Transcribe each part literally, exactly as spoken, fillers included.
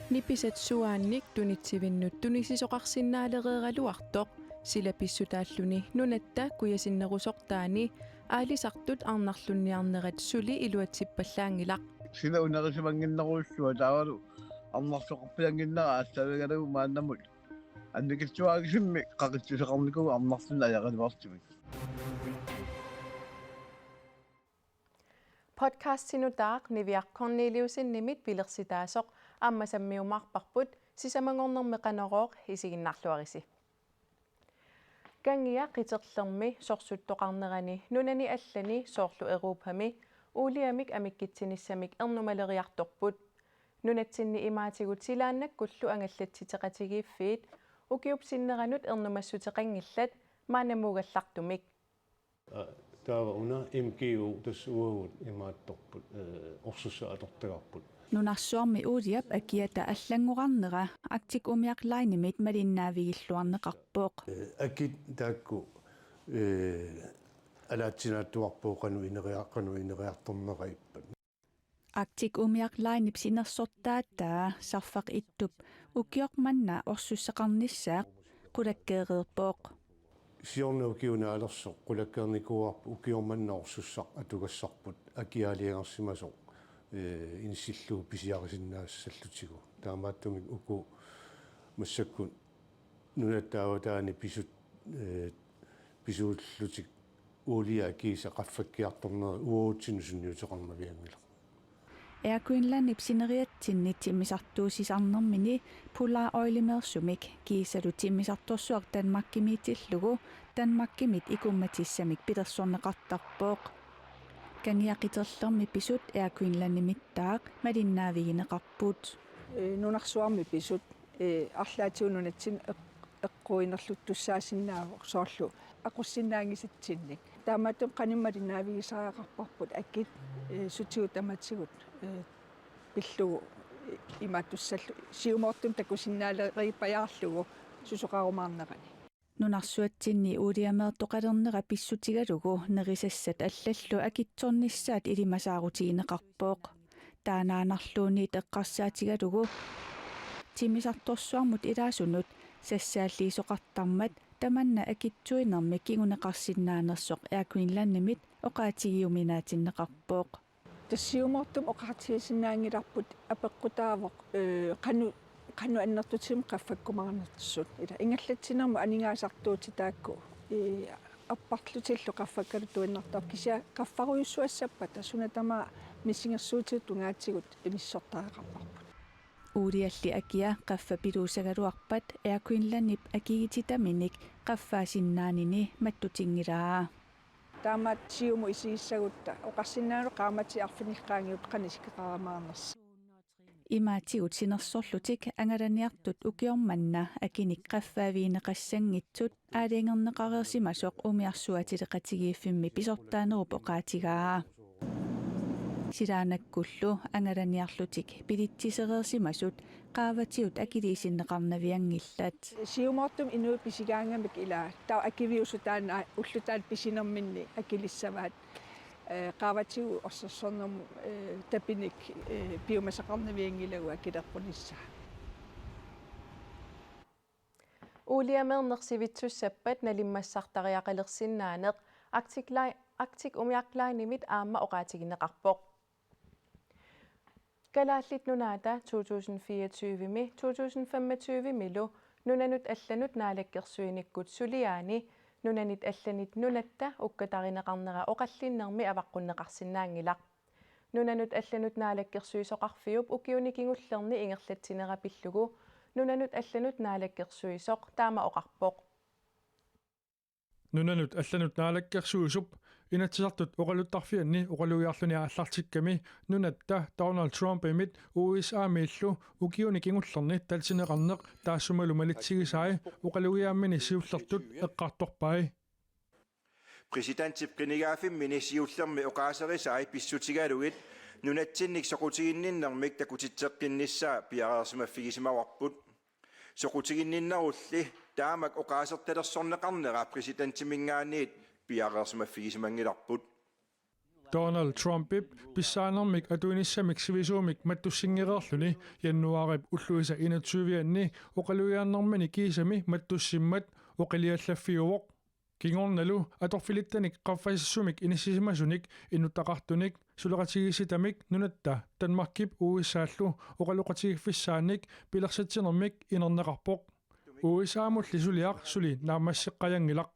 Nipisat suaannik tunitsivinnut tunisisoqarsinnaalereeraluartoq, sila pissutaalluni nunatta kujasinnerusortaani aalisartut arnarlunniarnerat suli iluatsippallaanngilaq. Sila unerisimanginnerujussuaq taavalu arnarsoqarpiannginnera assaavigalugu maannamut annikitsuaagisimmik qaqitsuseqarnikuuvoq arnarluni ajagaluartumik. Podcastinut taaq Niviaq Korneliussenimit pilersitaasoq aamma sammiumaarparput, sisamanngornermi Qanorooq isiginnaarluarisi. Kangia qiterlermi sorsuttoqarnerani nunani allani soorlu Europami uuliamik amikkitsinissamik ernumaleriartorput. Nunatsinni imaatigut silaannakkullu angallatsiteqatigiiffiit ukiup sinneranut ernumassuteqanngillat maannamuugallartumik. Aa, taava una M G U tassa uagut imaattorput, ee, orsussaq atortagarput. Nunarsuarmi uuliap akiata allanngorarnera Arctic Umiaq Linimit malinnaavigilluarneqarpoq. Ee, akit taakku, ee, alaatsinaattuarput qanoq ineria-, qanoq ineriartornera ippat. Arctic Umiaq Linip sinersortaataa Sarfaq Ittup ukioq manna orsussaqarnissaa qulakkeereerpoq. Siorna ukioq naalersoq qulakkeernikuuarput ukioq manna orsussaq atugassarput aki aalajangersimasoq, ee, inissillugu pisiarisinnaassallutigu. Taamaattumik uku massakkut nunatta avataani pisut-, ee, pisuullutik uulia akiisa qaffakkiartorneri uagutsinnut sunniuteqarnavianngilaq. Air Greenlandip sineriatsinni timmisartuussisarnermini Polar Oilimeersumik kiisalu timmisartorsuaq Danmarkimiitillugu Danmarkimit ikummatissamik pilersorneqartarpoq. Kangia qiterlermi pisut Air Greenlandimittaaq malinnaavigineqarput. Ee, nunarsuarmi pisut, ee, arlaatigut nunatsinni eq-, eqquinerluttussaasinnaavoq soorlu aqussinnaanngisatsinnik. Taamaattumik qanimmat malinnaavigisariaqarparput akit, ee, sutigut tamatigut, ee, pillugu, ee, imaattussallu siumoortumik takusinnaaleripajaarlugu susoqarumaarnerani. Nunarsuatsinni uuliameertoqalernera pissutigalugu nerisassat allallu akitsornissaat ilimasaarutigineqarpoq. Taannaannarluunniit eqqarsaatigalugu timmisartorsuarmut ilaasunut sassaalliisoqartarmat tamanna akitsuinermik kinguneqarsinnaanersoq Air Greenlandimit oqaatigiuminaatinneqarpoq. Tassa siumoortumik oqaatigisinnaanngilarput apeqqutaavoq, ee, qanoq, qanoq annertutigisumik qaffakkumaarnersut. Ila ingerlatsinermut aningaasartuutit taakku, ee, apparlutillu qaffakkaluttuinnartarput, kisianni qaffarujussuassappata suna tamaat missingersuutit tungaatigut inissortariaqarparput. Uulialli akia qaffapiluusagaluarpat Air Greenlandip akigititaminik qaffaasinnaanini mattutinngilaat. Taamaattumik siumut isigissagutta oqarsinnaanngilaq qaammatit arfinillit qaangiuppata qanoq isikkoqarumaarnersut. Imaatigut sinersorlutik angalaniartut ukioq manna akinik qaffaavigineqassanngitsut aalajangerneqareersimasoq umiarsuaatileqatigiiffimmi pisortaanerup oqaatigaa. Silaannakkullu angalaniarlutik pilitsisereersimasut qaavatigut akiliisinneqarnavianngillat. Siumoortumik inuit pisigaangamik ilaa, taava akiviusut taanna ulloq taanna pisinerminni akilissavaat, ee, qaavatigut orsersornermut, ee, tapinik, ee, piumasaqarnavianngilagut akilerpunissaa. Uuliameerneq sivitsussappat nalimmassartariaqalersinnaaneq Arctic Li-, Arctic Umiaq Linimit aamma oqaatigineqarpoq. Kalaallit Nunaata to tusind fireogtyve-mi to tusind femogtyve-milu nunanut allanut naalakkersuinikkut suliaani nunanit allanit nunatta ukkatarineqarnera oqallinnermi avaqqunneqarsinnaanngilaq. Nunanut allanut naalakkersuisoqarfiup ukiuni kingullerni ingerlatsinera pillugu nunanut allanut naalakkersuisoq taama oqarpoq. Nunanut allanut naalakkersuisup Inatsisartut oqaluttarfianni oqalugiarluni aallartikkami nunatta Donald Trumpimit U S A-miillu ukiuni kingullerni talsineqarneq taassumalu malitsigisai oqalugiaammini siullertut eqqartorpai. Præsidentip qinigaaffimmini siullermi oqaaserisai pissutigalugit nunatsinnik soqutiginninnermik takutitseqqinnissaa piareersimaffigisimavarput. Soqutiginninnerulli taamak oqaasertalersorneqarnera præsidentiminngaanniit piareersimaffigisimanngilarput. Donald Trumpip pissaanermik atuinissamik sivisuumik mattussinngereerluni januaarip ulluisa enogtyve-anni oqalugiarnermini kiisami mattussimmat oqiliallaffiuvoq. Kingornalu atorfilittanik qaffasissumik inissisimasunik inuttaqartunik suleqatigiissitamik nunatta Danmarkip U S A-llu oqaloqatigiiffissaannik pilersitsinermik inerneqarpoq. U S A-mulli suliaq suli naammasseqqajanngilaq.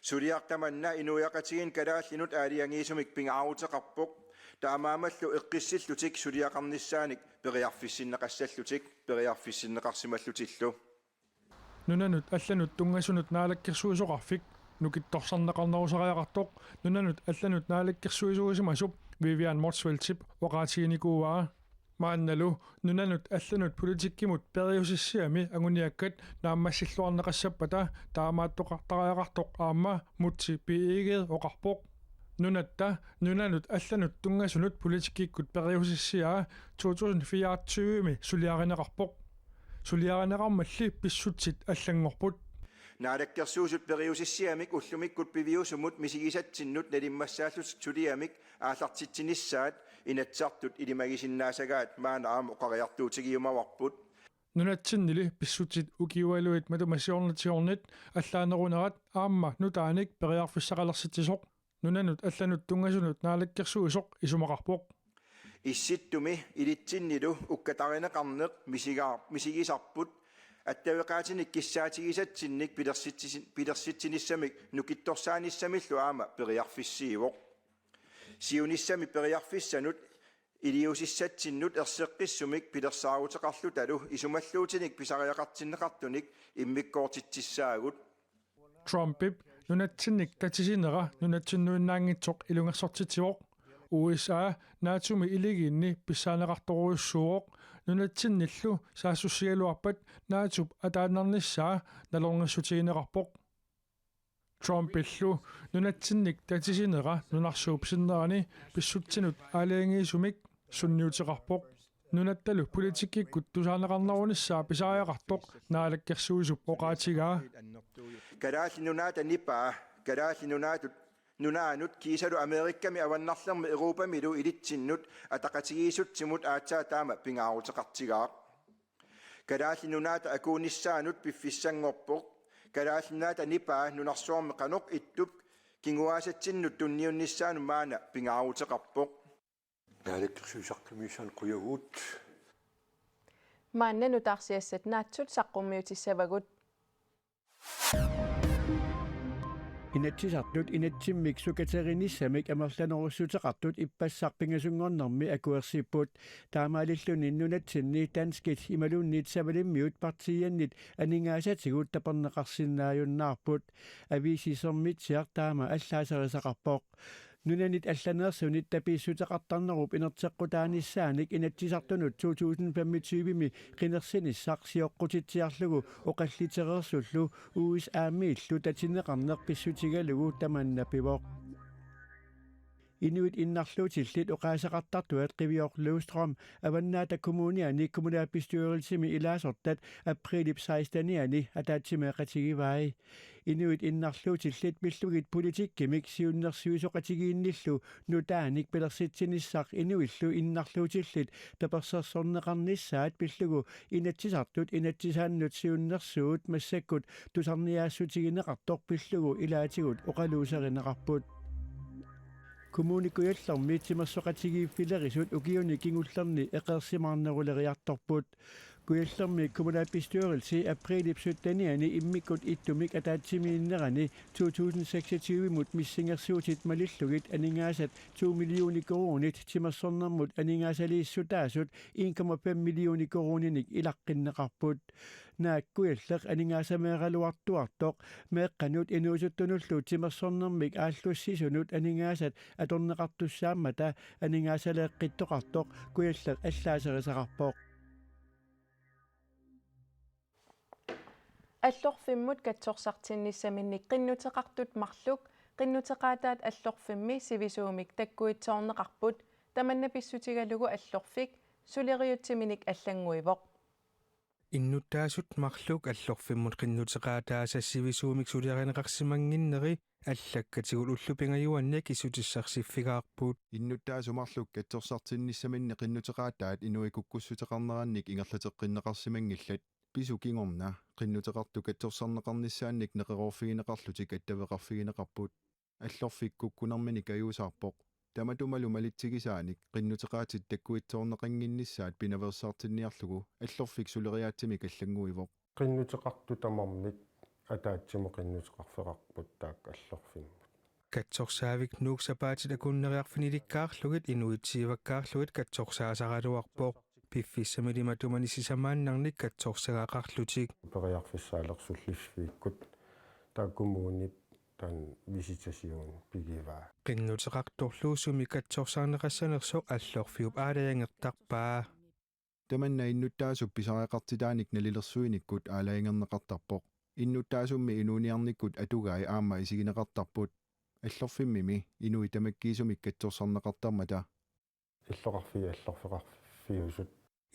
Suliaq tamanna inuiaqatigiinni kalaallinut aalajangiisumik pingaaruteqarpoq. Taamaammallu eqqissillutik suliaqarnissaanik periarfissinneqassallutik periarfissinneqarsimallutillu. Nunanut allanut tunngasunut naalakkersuisoqarfik nukittorsarneqarnerusariaqartoq nunanut allanut naalakkersuisuusimasup Vivian Motzfeldtip oqaatiginikuuaa. Maannalu nunanut allanut politikkimut periusissiami anguniakkat naammassilluarneqassappata taamaattoqartariaqartoq aamma Múte B. Egede oqarpoq. Nunatta nunanut allanut tunngasunut politikkikkut periusissiaa to tusind fireogtyve-mi suliarineqarpoq. Suliarineqarmalli pissutsit allanngorput. Naalakkersuisut periusissiamik ullumikkut piviusumut misigisatsinnut nalimmassaallutik suliamik aallartitsinissaat Inatsisartut ilimagisinnaasagaat maanna aamma oqariartuutigiumavarput. Nunatsinnili pissutsit ukiualuit matuma siornatigoornit allaanerunerat aamma nutaanik periarfissaqalersitsisoq. Nunanut allanut tunngasunut naalakkersuisoq isumaqarpoq. Issittumi ilitsinnilu ukkatarineqarneq misigaa-, misigisarput attaveqaatinik kissaatigisatsinnik pilersitsi-, pilersitsinissamik nukittorsaanissamillu aamma periarfissiivoq. Siunissami periarfissanut iliuusissatsinnut erseqqissumik pilersaaruteqarlutalu isumalluutinik pisariaqartinneqartunik immikkoortitsissaagut. Trumpip nunatsinnik tatisinera nunatsinnuinnaanngitsoq ilungersortitsivoq. U S A NATO-mi iligiinni pissaaneqartorujussuuvoq, nunatsinnillu saassussigaluarpat NATO-p ataannarnissaa nalornissutigineqarpoq. Trumpillu nunatsinnik tatisinera nunarsuup sinnerani pissutsinut aalajangiisumik sunniuteqarpoq. Nunattalu politikkikkut tusaaneqarnerunissaa pisariaqartoq naalakkersuisup oqaatigaa. Kalaallit Nunaata nipaa, Kalaallit Nunaatut, Nunaannut kiisalu Amerikami avannarlermi Europamilu ilitsinnut ataqatigiissutsimut aatsaat taama pingaaruteqartigaaq. Kalaallit Nunaata akuunissaanut piffissanngorpoq. Kalaallit Nunaata nipaa nunarsuarmi qanoq ittup kinguaassatsinnut tunniunnissaanut maanna pingaaruteqarpoq. Naalakkersuisartumiissaanut qujavugut. Maanna nutaarsiassat naatsut saqqummiutissavagut. Inatsisartut inatsimmik sukaterinissamik amerlanerussuteqartut ippassaq pingasunngornermi akuersipput. Taamaalilluni nunatsinni danskit imaluunniit savalimmiut partiiannit aningaasatigut taperneqarsinnaajunnaarput. Aviisi Sermitsiaq taama allaaserisaqarpoq. Nunanit allaneersunit tapiissuteqartarnerup inerteqqutaanissaanik Inatsisartunut to tusind femogtyve-mi qinersinissaq sioqqutitsiarlugu oqallitereersullu U S A-miillu tatineqarneq pissutigalugu tamanna pivoq. Inuit innarluutillit oqaaseqartartuat Qivioq Løvstrøm Avannaata Kommuniani kommunalbestyrelsimi ilaasortat aprilip sekstenianni ataatsimeeqatigivai. Inuit innarluutillit pillugit politikkimik siunnersuisoqatigiinnillu nutaanik pilersitsinissaq inuillu innarluutillit tapersersorneqarnissaat pillugu Inatsisartut inatsisaannut siunnersuut massakkut tusarniaassutigineqartoq pillugu ilaatigut oqaluuserineqarput. Kommune Kujallermi timersoqatigiiffilerisut ukiuni kingullerni eqeersimaarneruleriartorput. Kujallermi kommunalbestyrelse aprilip syttenianni immikkut ittumik ataatsimiinnerani to tusind seksogtyve-mut missingersuutit malillugit aningaasat to millioner koruunit timersornermut aningaasaliissutaasut en komma fem millioner koruuninik ilaqqinneqarput. Naak Kujalleq aningaasameeraluartuartoq meeqqanut inuusuttunullu timersornermik aallussisunut aningaasat atorneqartussaammata aningaasaleeqqittoqartoq Kujalleq allaaserisaqarpoq. Allorfimmut katsorsartinnissaminnik qinnuteqartut marluk qinnuteqaataat allorfimmi sivisuumik takkuitsoorneqarput, tamanna pissutigalugu allorfik suleriaatsiminik allannguivoq. Innuttaasut marluk Allorfimmut qinnuteqaataasa sivisuumik suliarineqarsimannginneri allakkatigut ullut pingajuanni akissutissarsiorfigaarput. Innuttaasut marluk katsorsartinnissaminnik qinnuteqaataat inuit kukkussuteqarnerannik ingerlateqqinneqarsimanngillat. Pisut kingorna qinnuteqartut katsorsarneqarnissaannik neqeroorfigineqarlutik attaveqarfigineqarput. Allorfik kukkunerminik ajuusaarpoq. Tamatumalu malitsigisaanik qinnuteqaatit takkuitsoorneqannginnissaat pinaveersaartinniarlugu Allorfik suleriaatsimik allannguivoq. Qinnuteqartut tamarmik ataatsimut qinnuteqarfeqarput taakku Allorfimmut. Katsorsaavik Nuuk sapaatit akunneriarfinilikkaarlugit inuit siivakkaarlugit katsorsaasaraluarpoq. Piffissami ilimatumani sisamaannarnik katsorsagaqarlutik. Periarfissaalersullivikkut taakku kommunip taanna visitationit pigivaa. Qinnuteqartorlu sumi katsorsarneqassanersoq Allorfiup aalajangertarpaa. Tamanna innuttaasup pisariaqartitaanik nalilersuinikkut aalajangerneqartarpoq. Innuttaasummi inuuniarnikkut atugai aamma isigineqartarput. Allorfimmimi inuit tamakkiisumik katsorsarneqartarmata. Illoqarfii allorfeqarfiusut.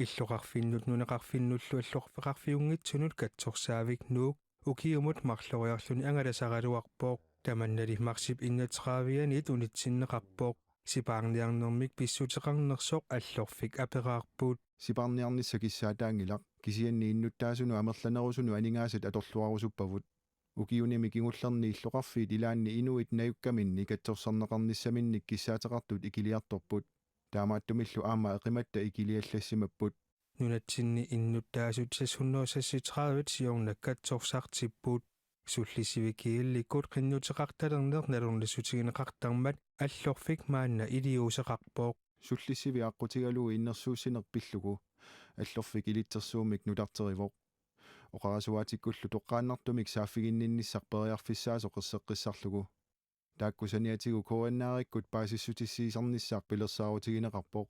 Illoqarfinnut nunaqarfinnullu allorfeqarfiunngitsunut katsorsaavik Nuuk ukiumut marloriarluni angalasaraluarpoq. Tamannali marsip enogtredive-anit unitsinneqarpoq. Sipaarniarnermik pissuteqarnersoq Allorfik aperaarput. Sipaarniarnissaq kissaataanngilaq, kisianni innuttaasunut amerlanerusunut aningaasat atorluarusuppavut. Ukiunimi kingullerni illoqarfiit ilaanni inuit najukkaminni katsorsarneqarnissaminnik kissaateqartut ikiliartorput. Taamaattumillu aamma eqimatta ikiliallassimapput. Nunatsinni innuttaasut seks hundrede seksogtredive siorna katsorsartipput. Sullissivik Kiellikkut qinnuteqartalerneq nalornissutigineqartarmat Allorfik maanna iliuuseqarpoq. Sullissivik aqqutigalugu innersuussineq pillugu Allorfik ilitsersuummik nutarterivoq. Oqarasuaatikkullu toqqaannartumik saaffiginninnissaq periarfissaasoq erseqqissarlugu. Taakku saniatigut K N R-ikkut paasissutissiisarnissaq pilersaarutigineqarpoq.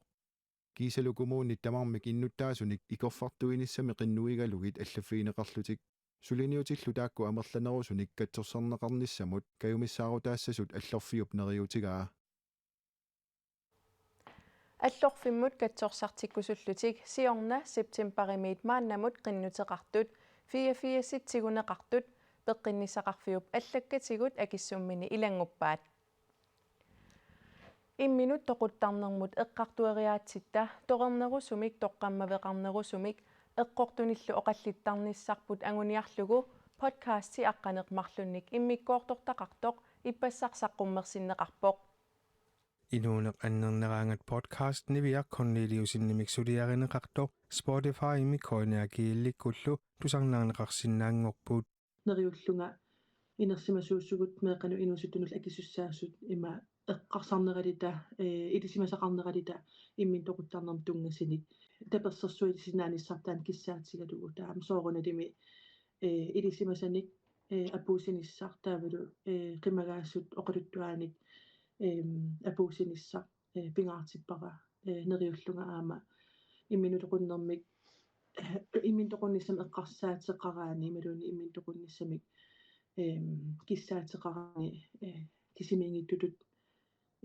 Kiisalu kommunit tamarmik innuttaasunik ikorfartuinissami qinnuigalugit allaffigineqarlutik. Suliniutillu taakku amerlanerusunik katsorsarneqarnissamut kajumissaarutaassasut Allorfiup neriuutigaa. Allorfimmut katsorsartikkusullutik siorna septembarimiit maannamut qinnuteqartut fireogfirsit tiguneqartut peqqinnissaqarfiup allakkatigut akissummini ilannguppaat. Imminut toquttarnermut eqqartueriaatsitta torernerusumik toqqammaveqarnerusumik eqqortunillu oqallittarnissarput anguniarlugu podcasti aqqaneq-marlunnik immikkoortortaqartoq ippassaq saqqummersinneqarpoq. Inuuneq annerneraangat podcast Niviaq Korneliussenimik suliarineqartoq Spotifymi K N R Kiellikkullu tusarnaarneqarsinnaanngorput. Neriullunga inersimasuusugut meeqqanut inuusuttunullu akisussaasut ima eqqarsarneralluta, ee, ilisimasaqarneralluta imminut toquttarnermut tunngasunik tapersersuisinnaanissartaa kissaatigalugu taama soorunalimi, ee, ilisimasanik, ee, apuussinissaq taavalu, ee, qimagaasut oqaluttuanik, em, apuussinissaq, ee, pingaartippara, ee, neriullunga aamma imminut toqunnermik, ee, imminut toqunnissamik eqqarsaateqaraanni imaluunniit imminut toqunnissamik, em, kissaateqaraanni, ee, kisimiinngitsutut,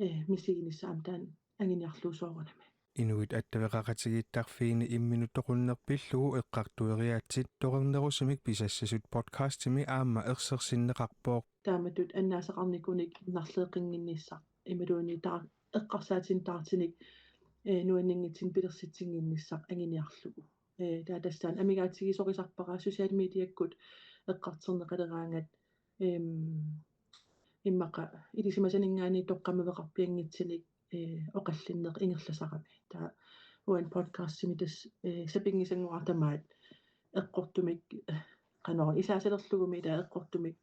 ee, misiginissaq aamma taanna anguniarlugu soorunami. Inuit attaveqaqatigiittarfiini imminut toqunneq pillugu eqqartueriaatsit torernerusumik pisassasut podcastimi aamma ersersinneqarpoq. Taamatut annaasaqarnikunik narleeqqinnginnissaq imaluunniit taa-, eqqarsaatinik taartunik, ee, nuanninngitsunik pilersitsinnginnissaq anguniarlugu. Ee, taava tassa amigaatigisorisarpara social mediakkut eqqartorneqaleraangat, em, immaqa ilisimasaninngaanniit toqqammaveqarpianngitsunik, ee, oqallinneq ingerlasarami. Taava uani podcastimi tassa, ee, sapinngisanngorama tamaat eqqortumik, ee, qanoq isaasalerlugumi taava eqqortumik,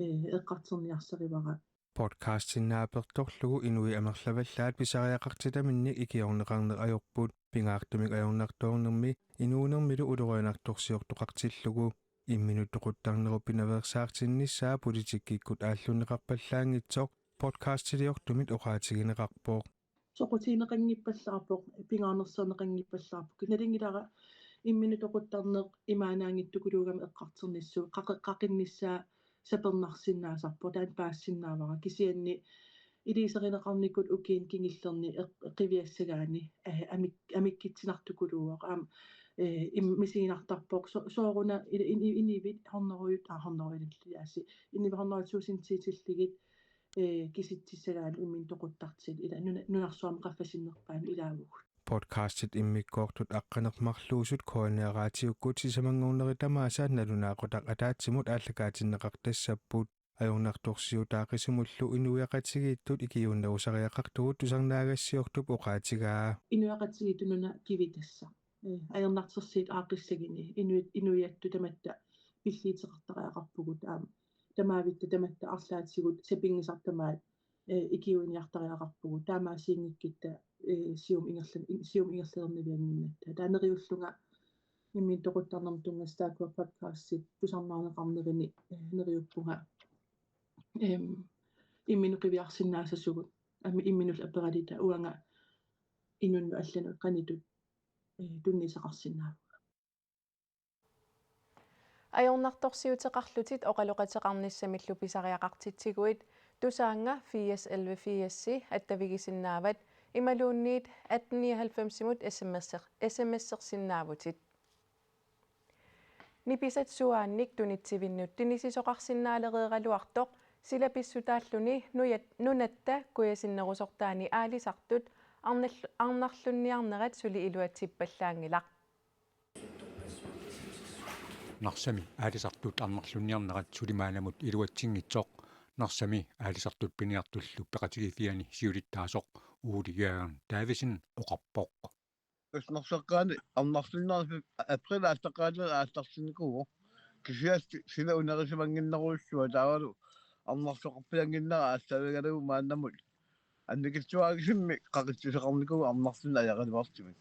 ee, eqqartorniarsarivara. Podcastinut naapertorlugu inuit amerlavallaat pisariaqartitaminnik ikiorneqarneq ajorput, pingaartumik ajornartoornermi inuunermilu ulorianartorsiortoqartillugu. Imminut toquttarnerup pinaveersaartinnissaa politikkikkut aallunneqarpallaanngitsoq podcastiliortumit oqaatigineqarpoq. Soqutigineqanngippallaarpoq, pingaarnersiorneqanngippallaarpoq. Nalunngilara imminut toquttarneq imaannaanngittukuluugami eqqartornissaa, qaqe-, qaqinnissaa sapernarsinnaasarpoq, taanna paassinnaavara. Kisianni iliuuserineqarnikut ukiuni kingullerni eq-, qiviassagaanni, eh, amik-, amikkutsinartukuluuvoq. Aamma ee, im-, misiginartarpoq so-, sooruna i-, i-, i-, inivit hundrede, aa, hundrede ilaasi, inivit hundrede tusinditillugit, ee, kisitsissagaanni imminut toquttartut ila nuna-, nunarsuarmi qaffasinnerpaamik ilaavugut. Podcastit immikkoortut aqqaneq-marluusut K N R-aatiukkut sisamanngornerit tamaasa nalunaaqutaq ataatsimut aallakaatinneqartassapput. Ajornartorsiutaaqisimullu inuiaqatigiittut ikiuunnerusariaqartugut tusarnaagassiortup oqaatigaa. Inuiaqatigiittut nuna kivitassaq. Ee, ajornartorsiut aaqqissagunik inuit-, inuiattut tamatta pilliuteqartariaqarpugut aamma. Tamaavitta tamatta arlaatigut sapinngisartut tamaat, ee, ikiuiniartariaqarpugut. Taamaasiinngikkitta, ee, siumut ingerlan-, in-, siumut ingerlalernaviannginnatta. Taava neriullunga imminut toquttarnermut tunngasut taakkua podcastit tusarnaarneqarnerini, ee, neriuppunga, em, imminut qiviarsinnaasasugut, aamma imminullu aperalluta uanga inunnut allanut qanoq ittut, ee, tunniussaqarsinnaavunga. Ajornartorsiuteqarlutit oqaloqateqarnissamillu pisariaqartitsiguit Tusaannga firs elleve firs attavigisinnaavat imaluunniit atten nioghalvfemsimut S M S-er-, S M S-ersinnaavutit. Nipisat suaannik tunitsivinnut tunisisoqarsinnaalereeraluartoq sila pissutaalluni nujat-, nunatta kujasinnerusortaani aalisartut arnall-, arnarlunniarnerat suli iluatsippallaanngilaq. Narsami aalisartut arnarlunniarnerat suli maannamut iluatsinngitsoq Narsami aalisartut piniartullu peqatigiiffiani siulittaasoq Ole Jørgen Davidsen oqarpoq. Tassa Narsap eqqaani arnarlunniarneq april aallaqqaataani aallartinnikuuvoq. Kisianni sila unerisimanngitsorujussuaq taavalu arnartoqarpiannginnera aallaavigalugu maannamut annikitsuaraakkimmi qaqitsisoqarnikuuvoq arnarlunneq ajornartorsiut.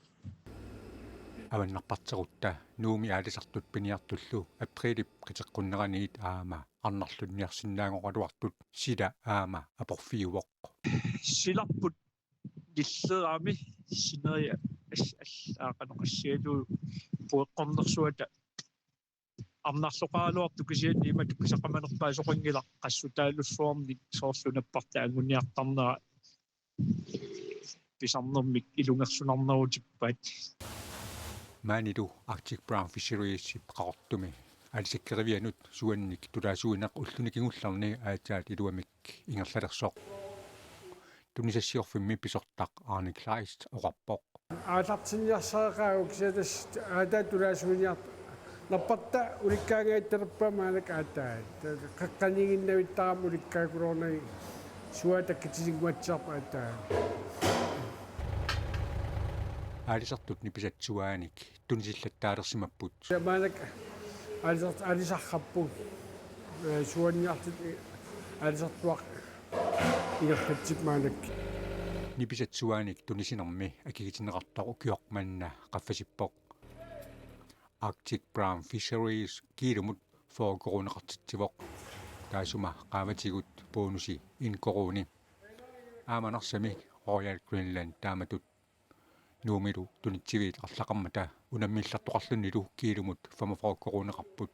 Avannarparterutta Nuummi aalisartut piniartullu aprilip qiteqqunneraniit aamma arnarlunniarsinnaanngoraluartut sila aamma aporfiuvoq. Silarput nillerami sineriak as-, al-, aa, qanoq assigalugu pueqqornersuata arnarloqaraluartoq kisianni imatut pisaqarnerpaasoqanngilaq qassutaalussuarnik soorlu nappartaa anguniartarnera pisarnermik ilungersunarnerutippaat. Maanilu Arctic Brown Fisheries-ip Qaqortumi aalisakkerivianut suannik tulaasuineq ulluni kingullerni aatsaat iluamik ingerlalersoq tunisassiorfimmi pisortaq Arne Kleist oqarpoq. Aallartinniarsariaqarpoq kisianni tassa aatsaat tulaasuiniart-, nappartaa ulikkaangajattalerpaa maannakkut aatsaat. Qeqqaniiginnavittarami ulikkaakuluornagit suaat takkutilinnguatsiarpoq aatsaat. Aalisartut nipisat suaanik tunisillattaalersimapput. Maannakkut aalisart-, aalisarrarput, ee, suaanniarlutik aalisartuaqqat ingerlatsipput maannakkut. Nipisat suaanik tunisinermi akigitinneqartoq ukioq manna qaffasippoq. Arctic Brown Fisheries kiilumut fyrre koruuneqartitsivoq. Taassuma qaavatigut bonusi en koruuni. Aamma Narsami Royal Greenland taamatut Nuummilu tunitsiviit arlaqarmata unammillertoqarlunilu kiilumut femogfyrre koruuneqarput.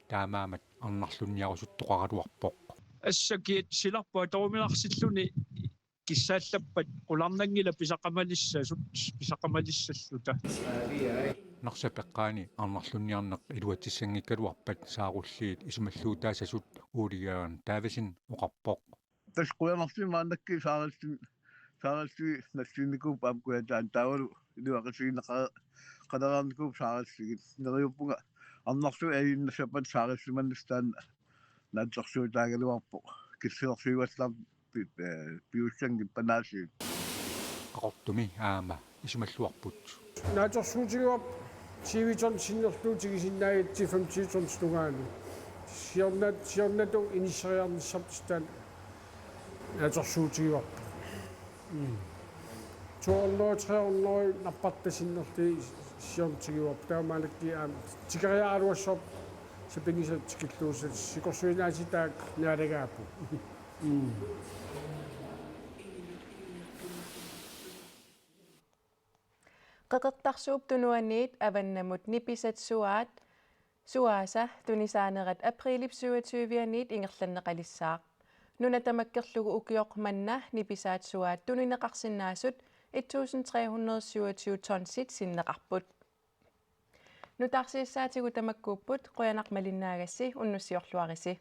Taamaammat arnarlunniarusuttoqaraluarpoq. Assakiat silarput atoruminarsilluni kissaallappat qularnanngilaq pisaqamalissasut, pisaqamalissalluta. Narsap eqqaani arnarlunniarneq iluatsissanngikkaluarpat saarulliit isumalluutaasasut Ole Jørgen Davidsen oqarpoq. Tassa qujanartumik maannakkut saarulliit, saarulliit nassiunnikuupput aamma kujataani taavalu iluaqutigineqaleraarnikuupput saarulliit. Neriuppunga arnarlugit ajunnaassappat saarulliit manna taanna naatsorsuutaagaluarpoq. Kissalersuivallaarneq pi-, ee, piussanngippat naasiit. Qaqortumi aamma isumalluarput. Naatsorsuutigaarput tyve ton sinnerlugu tigusinnaagatsigit femogtyve tons tungaanut. Siorna-, siornatigut inisseriarnissarput taanna naatsorsuutigaarput. Mm. To hundrede, tre hundrede nappartaa sinnerlugit siornatigaarput. Taamaannakkut aamma tikeriaraluassapput sapinngisat tikillugu sikorsuinaatsitaat naalagaapput. Mm. Qeqertarsuup Tunuaniit avannamut nipisat suaat, suaasa tunisaanerat aprilip syvogtyve-aniit ingerlanneqalissaaq. Nuna tamakkerlugu ukioq manna nipisaat suaat tunineqarsinnaasut et tusind tre hundrede syvogtyve tonsit sinneqarput. Nutaarsiassaatigut tamakkuupput, qujanaq malinnaagassi, unnussiorluarisi.